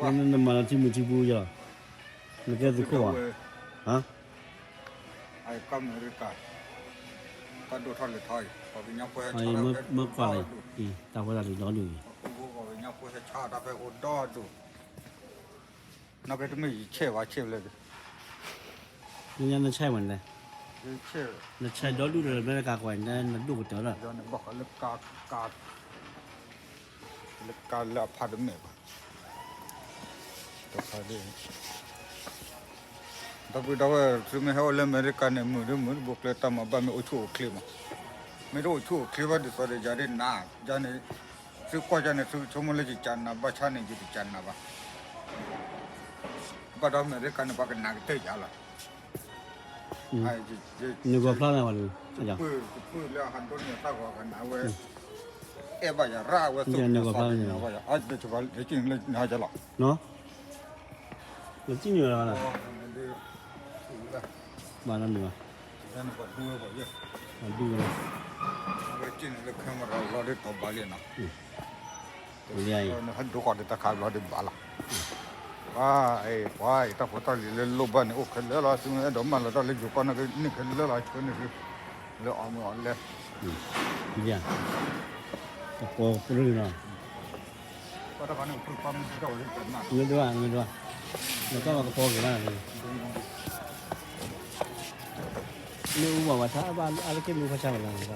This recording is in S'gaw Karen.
နမၤလီၤထံမုၢ်ထံပူၤယီၤ, နကဲသုးခိၣ်ဘၣ်, ဟါ, အကီၢ်အမဲရကၤ, တၢ်ဒိၣ်ထီၣ်လဲၤထီၣ်အံၤ, ပှၤကညီဖိဟဲဆါတၢ်ဖဲအိၣ်ဒီဒူၣ်, တၢ်ဖိတၢ်လံၤဒီဒူၣ်အံၤ, ပှၤကညီဖိဟဲဆါတၢ်ဖဲအိၣ်ဒီဒူၣ်, နီၢ်ကဲတမ့ၢ်ယဆဲးဘၣ်ဆဲးလၢ နဆဲးမးန့ၣ်, နဆဲးဒီဒူၣ်ဒီး အမဲရကၤကွၢ်န့ၣ် နဒိၣ်ကတၢၢ်လီၤ, လၢကါလၢအဖးတမဲာ်ဘၣ်, တဖးဒ် ဒီပုၢ်ဒီဝဲၢ် သုမ့ၢ်ဟဲအိၣ်လၢအမဲရကၤန့ၣ် မုာ်ဒ်မုာ်တဘိကျဲ တၢ်မၤဘၣ်မ့ၢ်အိၣ်ဆူၣ်အိၣ်ချ့မး, မ့ၢ်တအိၣ်ဆူၣ်အိၣ်ချ့ဘၣ်ဒ်သိးဒီး ယၤဒ်နၤ, ယၤန့ၣ် သုကွၢ်ယၤန့ၣ် သုဆိကမိၣ်လၢယကနၤဘၣ်ဆၣ်န့ၣ် ယတကနၤဘၣ်, ဘၣ်ဒီးအမဲရကၤန့ၣ် ပှၤကနၤကတၢၢ်ယၤလီၤ, နဂီၤဖျါန့ၣ်ဝဲ, ယပုၢ်လၢအဟးဒိးန့ၢ်တၢ်ဂီၤကနၤဝဲ, အဲၣ်ဘၣ်ယၤရၣ်ဝဲ, နဂီၤဖျါန့ၣ်, နကံၣ်န့ၢ်ဝဲလီၤ, ဘၣ်နီတမံၤဘၣ်, ဒူဝဲ, ဝဲကံၣ်န့ၢ်လၢခဲမရၤလီၤဒ်တီၤဘၣ်လံနီၤ, နဟဲဒိးဃီၤဒီးတၢ်ခးဘျီဒ်ဘၣ်လီၤ, ပှၤအံၤ ပှၤအံၤ တၢ်ဖိတၢ်လံၤလၢလိၣ်ဘၣ်န့ၣ် အိၣ်ခဲလၢာ်လီၤ, သုမ့ၢ်အဲၣ်ဒိးမၢလီၤတၢ်လၢယိၤကီၢ်န့ၣ် န့ၢ်ခဲလၢာ်လီၤ, ဆှၢန့ၢ်သု လၢအီၣ်မ့ၤအီၣ်လဲ, ကပီၤပရၢလီၤ, မ့ၢ်ဒိၣ်, မ့ၢ်ဒိၣ်, နကီၢ်ကပီၤက့ၤလီၤ, မ့ၢ်အူဘၣ်ဘၣ်ဆၣ် အါတက့ၢ်မ့ၢ်အူဘၣ်ဆၣ်ဘၣ်လီၤ,